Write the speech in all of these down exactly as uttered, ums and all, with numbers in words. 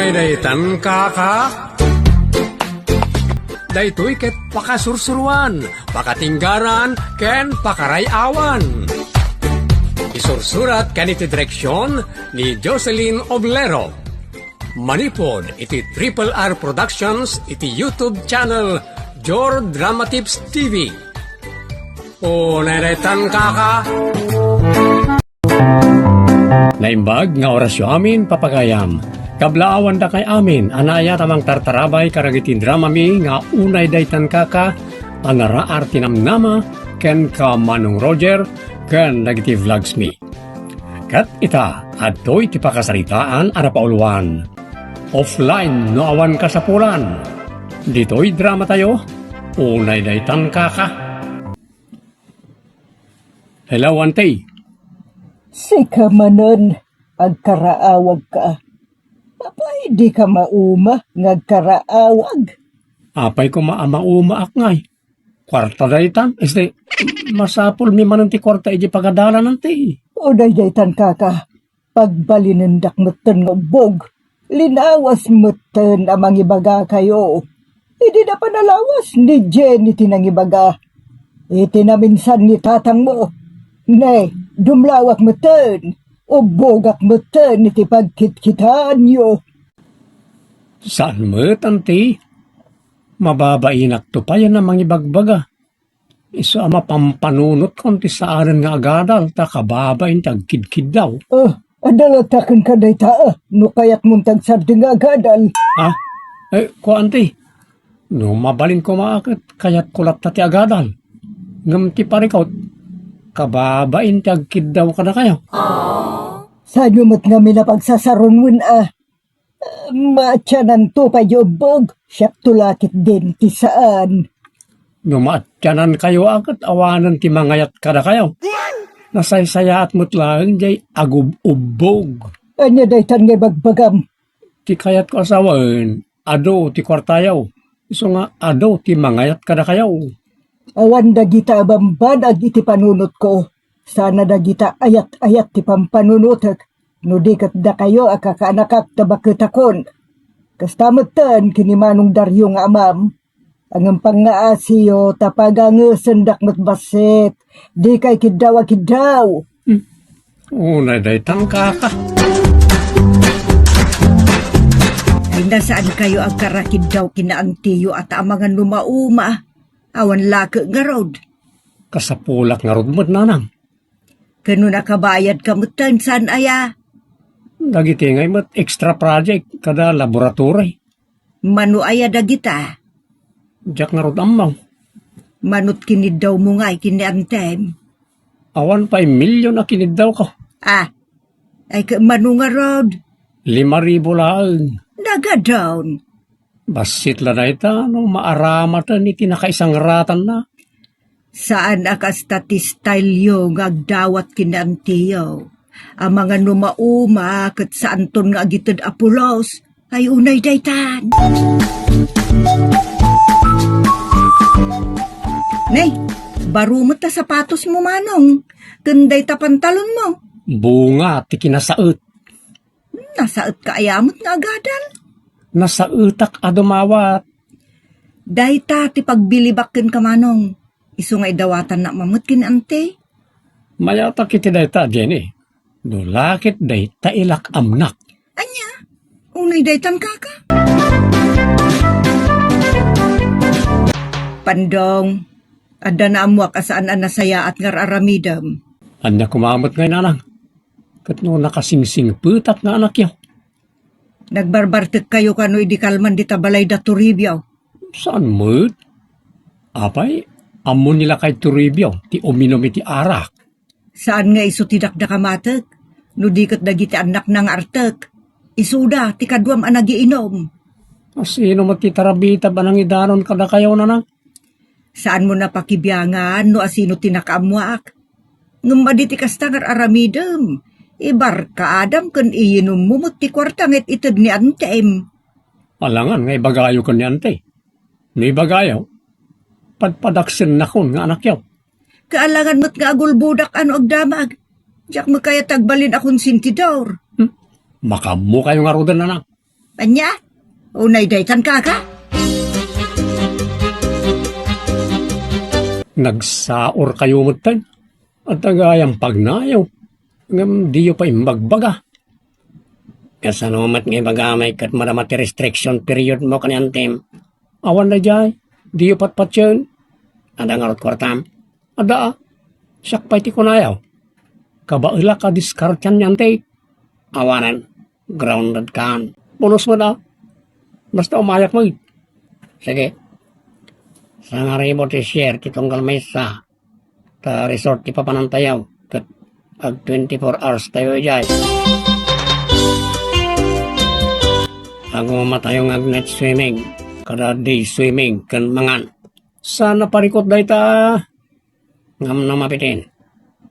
Daytan kaka. Daytoy ket pakasursuruan, pakatinggaran, ken pakaray-awan. Isursurat ken iti direksion ni Jocelyn Oblero. Manipud iti Triple R Productions iti YouTube channel Jor Drama Tips T V. O, daytan kaka. Naimbag nga orasyo amin, papagayam. Kablaawandakay amin, anaya ta mangtartarabay kadagiti dramami nga Unay Daytan Kaka, Panaraar ti Namnama, ken ka Manong Roger, ken dagiti vlogs mi. Ket ita, adtoy ti pakasaritaan a napauluan. Offline no awan kasapulan. Ditoy drama tayo, Unay Daytan Kaka. Hello, auntie. Sika manen, agkaraawagka. Apay, di ka mauma nga agkaraawag? Apay koma a maumaak ngay. Kuarta daytan, este, masapulmi manen ti kuarta iti pagadalan, auntie. O, daytan kaka, pagbalinendak metten nga ubbog. Linawas metten a mangibagakayo. Idi napanaw lawas ni Jenny ti nangibaga. Iti naminsan ni tatangmo. Ne, dumlawak metten. Ubbogak metten iti pagkitkitaanyo. Saan met, auntie? Mababainak to payen a mangibagbaga. Isu a mapampanunot kon ti saanen nga agadal, ta kababain ti agkidkiddaw. Ah, adda latta kenka dayta, ah, no kayatmon ti agsardeng nga agadal. Ah? Eh, kua, auntie. No mabalin koma a ket kayatko latta ti agadal. Ngem ti parikut, kababain ti agkiddaw kadakayo. Saanyo met ngamin a pagsasaronwen, ah. Maatiananto pay ti ubbog, siakto la ketdin ti saan. No maatianankayo a ket awanen ti mangayat kadakayo. Nasaysayaat met laeng jay agub-ubbog. Ania daytan nga ibagbagam? Ti kayatko a sawen, adu ti kuartayo. Isu nga adu ti mangayat kadakayo. Awan dagita a bambanag iti panunotko. Sana dagita ayat-ayat ti pampanunotek. No di ket dakayo a kakaanakak ta baketakon. Kasta metten ken ni Manong Dario nga amam. Ngem pangngaasiyo ta pagangesendak met bassit. Dikay kiddaw a kiddaw. Hmm. Unay daytan kaka. Ay, nasaankayo agkarakiddaw ken ni antiyo a ta amangan no mauma. Awan la ket ngarud. Kasapulak ngarud met, nanang. Ken no nakabayadka metten, saan aya? Dagiti ngay met extra project kada laboratory. Mano aya dagita? Diak ngarud ammo. Manot kiniddawmo ngay ken ni antem? Awan pay million a kiniddawko. Ah, ay ket mano ngarud? Lima ribu laeng. Nagadon. Bassit la dayta no maaramaten iti nakaisangratna. Saan a kasta ti style-yo nga agdawat ken ni antiyo. Amangan no mauma ket saanton nga agited a pulos. Ay, unay daytan. Ne, baro met ta sapatosmo, Manong, ken dayta pantalonmo. Bunga ti kinasaet. Nasaetka aya met nga agadal? Nasaetak a dumawat. Dayta ti pagbilibak kenka, Manong. Isu nga idawatannak met ken ni anti. Mayatak iti dayta, Jenny. No la ket dayta ilak amnak. Ania? Unay daytan kaka? Pandong, adda naammoak a saan a nasayaat nga ar-aramidem. Ania koma met ngay, nanang? Ket no nakasingsingpetak nga anakyo? Nagbarbartekkayo kano idi kalman dita balay da Toribio? Saan met? Apay, ammo ni lakay Toribio ti uminum iti arak? Saan nga isu ti dakdakamatek, no di ket dagiti annakna nga artek. Isuda ti kaduam a nagiinum. Asino met ti tarabitab a nangidanon kadakayo, nanang? Saanmo a pakibiangan no asino ti nakaammoak. Ngem madi ti kasta nga ar-aramidem, ibarkaadam ken iyinummo met ti kuarta nga it-ited ni antem. Alangan nga ibagayo ken ni ante. No ibagayo, padpadaksennakon nga anakyo. Kaalangan met nga agulbodak a no agdamag. Diak met kayat agbalin a konsentidor. Hmm. Makaammokayo ngaruden, anak. Ania? Unay daytan, kaka? Nagsaor kayo metten. Adda gayam pagnayo. Ngem diyo pay imbagbaga. Kasano met nga ibagam ket madama ti restriction period mo ken ni antim? Awan daydiay, diyo patpatien. Adda ngarud kuartam? Adda a. Siak pay ti kunayo. Kabaelak a diskartian ni anti. Awanen, grounded kan. Bonus met a. Basta umayak met. Sige. Sangaribu ti share ti tunggal maysa. Ta resort ti papanantayo, ket ag twenty-four hours tayo idiay. Agumatayo nga ag night swimming, kada day swimming, ken mangan. Saan a parikut dayta? Ngem no mapitin,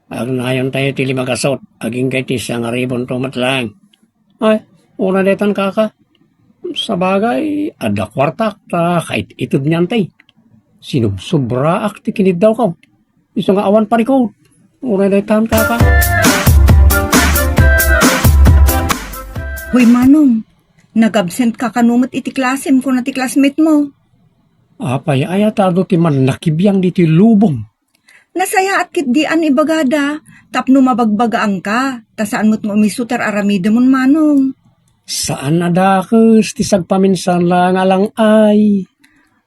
agnayon tayo ti lima gasut, agingga iti sangaribon to met laeng. Ay, una daytan, kaka. Sabagay, adda kuartak, ta kait-ited ni anti. Sinubsobraak ti kiniddawko. Isu nga awan parikut. Una daytan, kaka. Hoy, Manong, nag-absent ka kano met iti klasem, kuna ti classmate mo. Apay, ayatado ti mannakibiang ditoy lubong. Nasayaat ketdi an ibagada, tapno mabagbagaanka, ta saan met nga umiso ti ar-aramidemon, Manong. Saan a dakes ti sagpaminsan la nga lang-ay.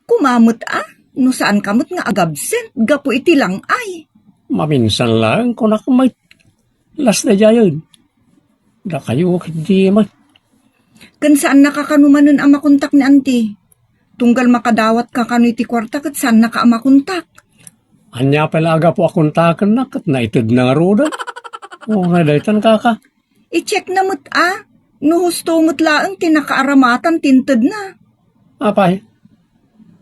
Kuma met a, no saanka met nga agabsent gapu iti lang-ay. Maminsan laeng kunak met. Las daydiayen. Dakayo ketdi met. Ken saannaka kano manen a makontak ni Anti. Tunggal makadawatka kano iti kuarta ket saannaka a makontak. Ania pay la a gapu a kontakenna ket naitedna ngaruden? Uray daytan, kaka. I-checkna met a, no husto met laeng ti nakaaramatan ti intedna. Apay,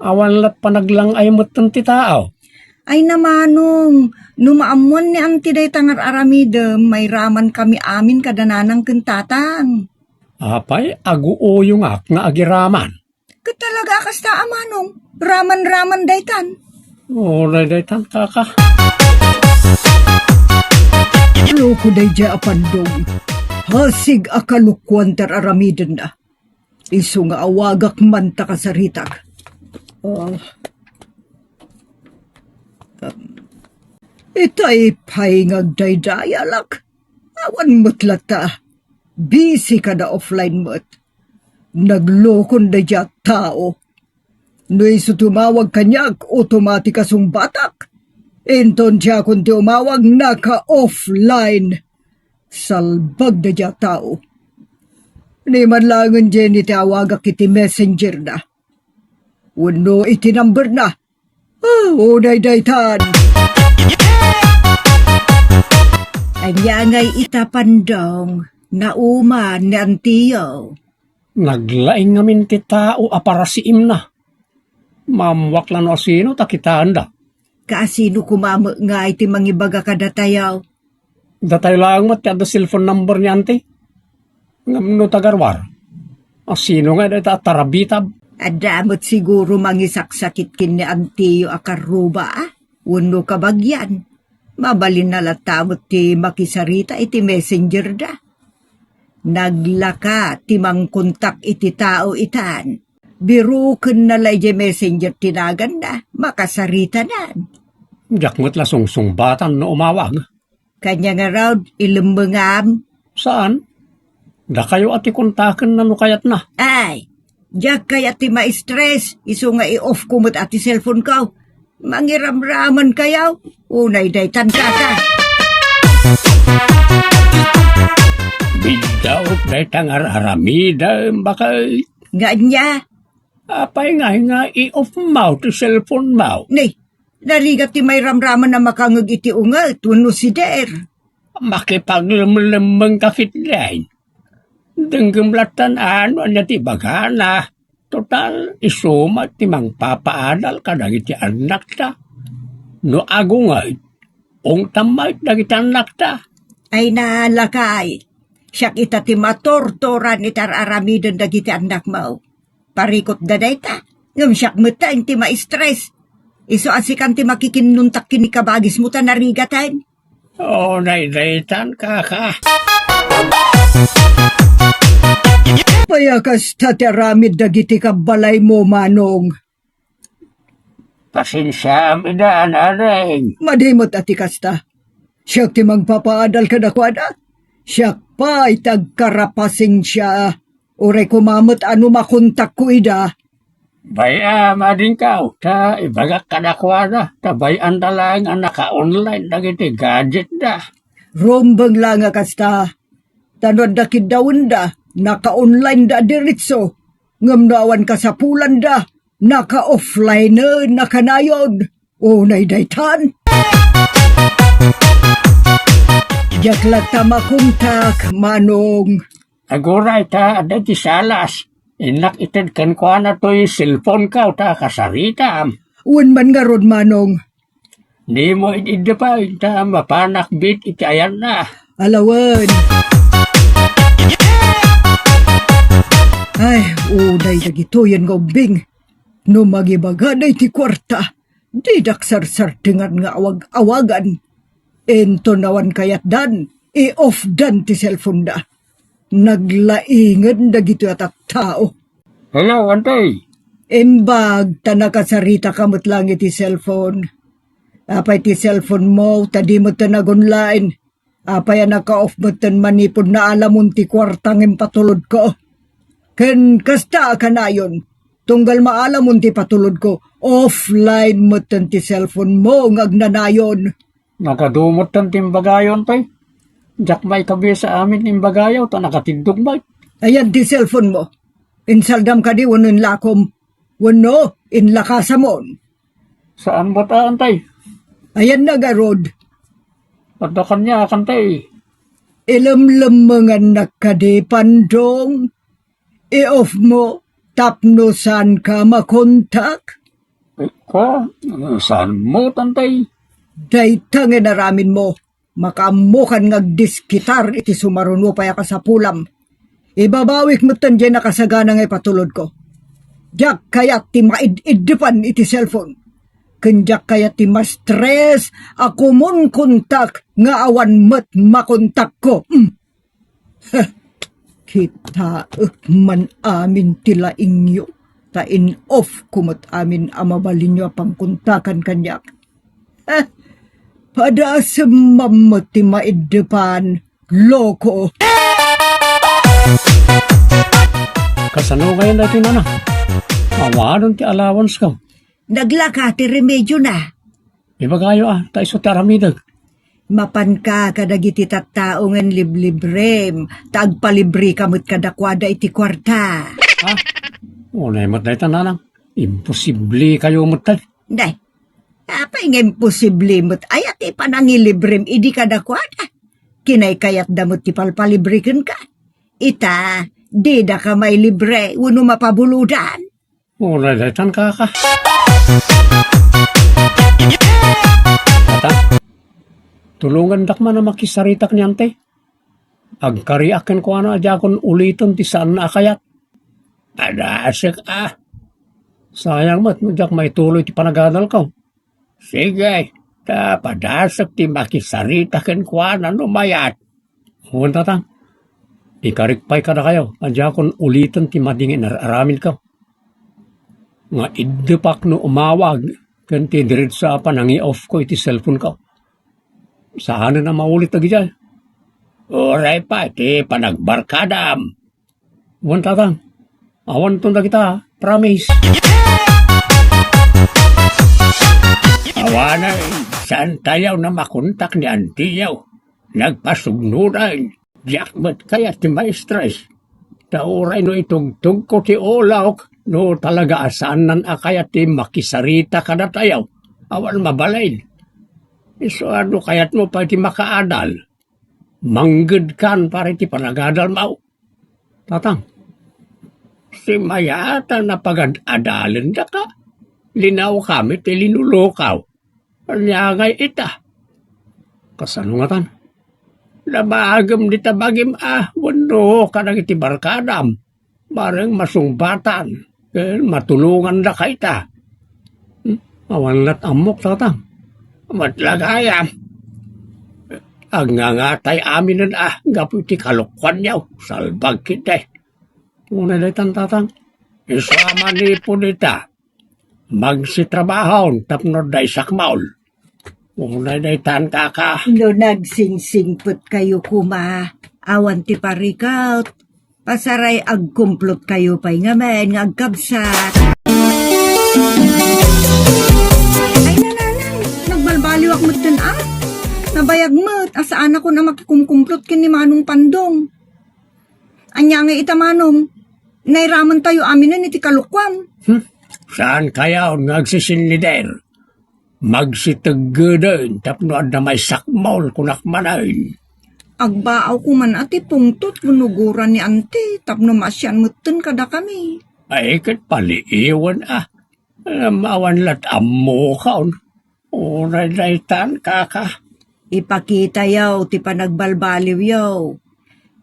awan lat panaglang-ay metten ti tao. Ay, Manong, no maammoan ni Anti dayta nga ar-aramidem, mairamankami amin kada nanang ken tatang. Apay, aguuyongak nga agiraman. Ket talaga a kasta a, Manong, raman-raman daytan. Uray daytan, kaka. Loko daydiay a Pandong. Hasig a kalokuan ti ar-aramidenna. Isu nga awagak man ta kasaritak. Ah. Um, itay pay nga agdaydayalak. Awan met latta. Busy kada offline met. Naglokon daydiay a tao. No isu tumawag kaniak, automatic a sungbatak. Inton diakon ti umawag, naka-offline. Salbag daydiay a tao. Ni man laengen diay ti awagak iti messenger na. Wenno iti number na. Ah, unay daytan. Ania ngay ita, Pandong? Nauman ni Antiyo. Naglaing ngamin ti tao a parasiimna. Maammoak la no asino ta kitaenda. Kaasino koma met ngay ti mangibaga kadatayo? Datayo laeng met ti adda cellphone number ni Anti. Ngem no taga-Roar, asino ngay dayta a tarabitab? Adda met siguro mangisaksakit ken ni Antiyo a karruba, a? Wenno kabagian. Mabalinna latta met ti makisarita iti messenger da. Naglaka ti mangkontak iti tao itan. Birokenna la idiay messenger ti naganna, makasaritanan. Diak met la sungsungbatan no umawag. Kaniana ngarud, ilemmengam? Saan? Dakayo a ti kontakenna no kayatna. Ay, diak kayat ti ma-stress, isu nga i-off ko met a ti cellphone ko. Mangiramraman kayo, unay daytan, kaka. Biddaw dayta nga ar-aramidem, bakay. Nga ania? Apay nga, nga i-off mo ti cellphone mo? Ni, narigat ti mairamraman a makangeg iti unget wenno sider. Makipaglemlemmeng ka ketdin. Denggem lattan a no ania ti ibagana. Total, isu met ti mangpapaadal kadagiti annakta. No agungay, ungtam met dagiti annakta. Ay nalakay, siak ita ti matorturan iti ar-aramiden dagiti annakmo. Parikutda dayta, ngem siak met ti ma-stress. Isu a sikan ti makikinnuntak ken ni kabagismo ta narigaten. Unay daytan, kaka. Pay A kasta ti aramid dagiti kabbalaymo, Manong. Pasensiaam ida, Naneng. Madi met a ti kasta. Siak ti mangpapaadal kadakuada. Siak pay ti agkarapasensia. Uray koma met a no makontakko ida. Bay-am, adingkaw, ta ibagak kadakuada, ta bay-anda laeng a naka-online dagiti gadgetda. Rumbeng laeng a kasta. Ta no adda kiddawenda, naka-online da diretso. Ngem no awan kasapulanda, naka-offline na kanayon. Unay daytan. Diak latta makontak, Manong. Aguray ta adda ti salas. Innak ited kenkuana toy cellphone-ko ta kasaritam. Wen man ngarud, Manong. Dimo id-idda pay ta mapanak bit iti ayanna. Alawen. Ay, uday dagitoyen nga ubbing. No mangibagada iti kuarta, didak sarsardengan nga awag-awagan. Inton awan kayatdan, i-off-dan ti cellphone-da. Naglaingen dagitoy a tattao. Hello, Antay. Imbag, ta nakasaritaka met laeng iti cellphone. Apay ti cellphone-mo, ta di met nag-online? Apay a naka-off metten manipud naalamon ti kuarta nga impatulodko? Ken kasta a kanayon, tunggal maalamon ti patulodko, offline metten ti cellphone-mo nga agnanayon. Nakadu metten ti imbagayo, Antay. Diak maikabisa amin ti imbagayo ta nakatiddog met. Ayan ti cellphone-mo. Insaldam kadi wenno inlakom? Wenno inlakasamon? Saan met a, Antay. Ayanna ngarud. Adda kaniak, Antay. Ilemlemmengannak kadi, Pandong? I-off-mo tapno saanka makontak? Eh, kua, saan met, Antay? Dayta nga inaramidmo. Makaammokan nga agdiskitar iti sumaruno pay a kasapulam. Ibabawik metten diay nakasagana nga ipatulodko. Diak kayat ti maid-iddepan iti cellphone. Ken diak kayat ti ma-stress a kumonkontak nga awan met makontakko. Mm. Heh, kitaek man amin ti laingyo, ta in-off-ko met amin a mabalinyo a pangkontakan kaniak. Eh, padasem met ti maiddepan, loko. Kasano ngayon daytoy, Nana? Awanen ti allowance-ko. Naglaka ti remedio na. Ibagayo a, ta isu ti aramidek. Mapanka kadagiti tattao nga inliblibrem, ta agpalibreka met kadakuada iti kuarta. Ha? Unay met dayta, Nanang. Imposible kayo met tay. Day, apay nga imposible met aya ti panangilibrem idi kadakuada? Kinaykayatda met ti palpalibre kenka. Ita, didaka mailibre wenno mapabulodan. Uray daytan, kaka. Tatang, tulongandak man a makisaritak ni Ante. Agkariak kenkuana a diakon uliten ti saanna a kayat. Padasek a. Sayang met no diak maituloy ti panagadalko. Sige, ta padasek ti makisarita kenkuana no mayat. Wen, Tatang, ikarik pay kadakayo a diakon uliten ti madi nga inar-aramidko. Nga iddepak no umawag ken ti diretso a panangi-off-ko iti cellphone-ko. Saanen a maulit dagidiay. Uray pay ti panagbarkadam. Wen, Tatang. Awanton dagita, promise. Awanen, saantayo a makontak ni antiyo. Nagpasugnodan. Diak met kayat ti ma-stress. Ta uray no itugtogko ti ulok, no talaga a saannan a kayat ti makisarita kadatayo. Awan mabalin. Isu a no kayatmo pay ti makaadal, manggedkan para iti panagadalmo. Tatang, simayatan a pagad-adalendaka. Linawkami ti linulokaw. Ania ngay ita? Kasano ngatan? Nabagem dita bagim a wenno kadagiti barkadam. Bareng masungbatan ken matulongandaka ita. Hmm? Awan lat ammok, Tatang. Met la gayam. Agngangatay aminen a gapu iti kalokuanyo. Salbag ketdi. Unay daytan, tatang. Isu a manipud ita. Magsitrabahon tapno adda isakmol. Unay daytan, kaka. No nagsingsingpetkayo koma, awan ti parikut. Pasaray agkumplotkayo pay ngamin nga agkabsat. Ay, nananay, nagbalbaliwak metten a. Nabayag met a saanakon a makikumkumplot ken ni Manong Pandong. Ania ngay ita, Manong? Nairamentayo aminen iti kalokuam. Hmm? Saankayon nga agsisinlider? Magsiteggeden tapno adda maisakmol kunak manen. Agbaaw koma a ti pungtot wenno gura ni Anti tapno maasian metten kadakami. Ay, ket paliiwen a. Ngem awan la't ammokon. Unay daytan, kaka. Ipakitayo ti panagbalbaliwyo.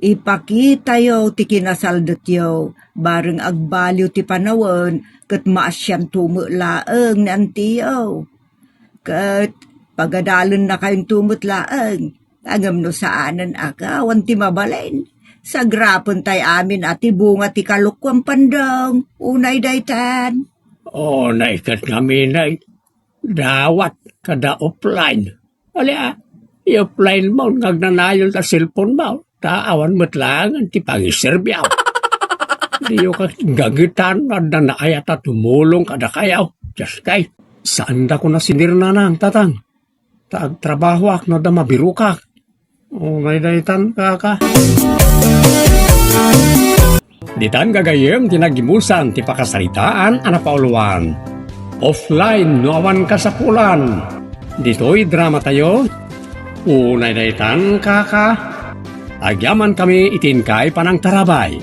Ipakitayo ti kinasaldetyo. Bareng agbaliw ti panawen, ket maasianto met laeng ni Antiyo. Ket pagadalennakayonto met laeng. Ngem no saanen a, awan ti mabalin. Sagrapentay amin a ti bunga ti kalokuam, Pandong. Unay daytan. Unay ket ngamin, dawat kada offline. Ali a, i-offline mo nga agnanayon ta cellphone mo, ta awan met laengen ti pangiserbiaw. Diyo ka gagetan no adda naayat a tumulong kadakayo. Dios kay, saandakon a sinirnanang, tatang. Ta agtrabahoak no adda mabirokak. Unay daytan, kaka. Ditan gagayyem ti nagimusan ti pakasaritaan a napauluan. Offline no awan kasapulan. Ditoy dramatayo, unay daytan, kaka. Agyamankami iti inkay panangtarabay.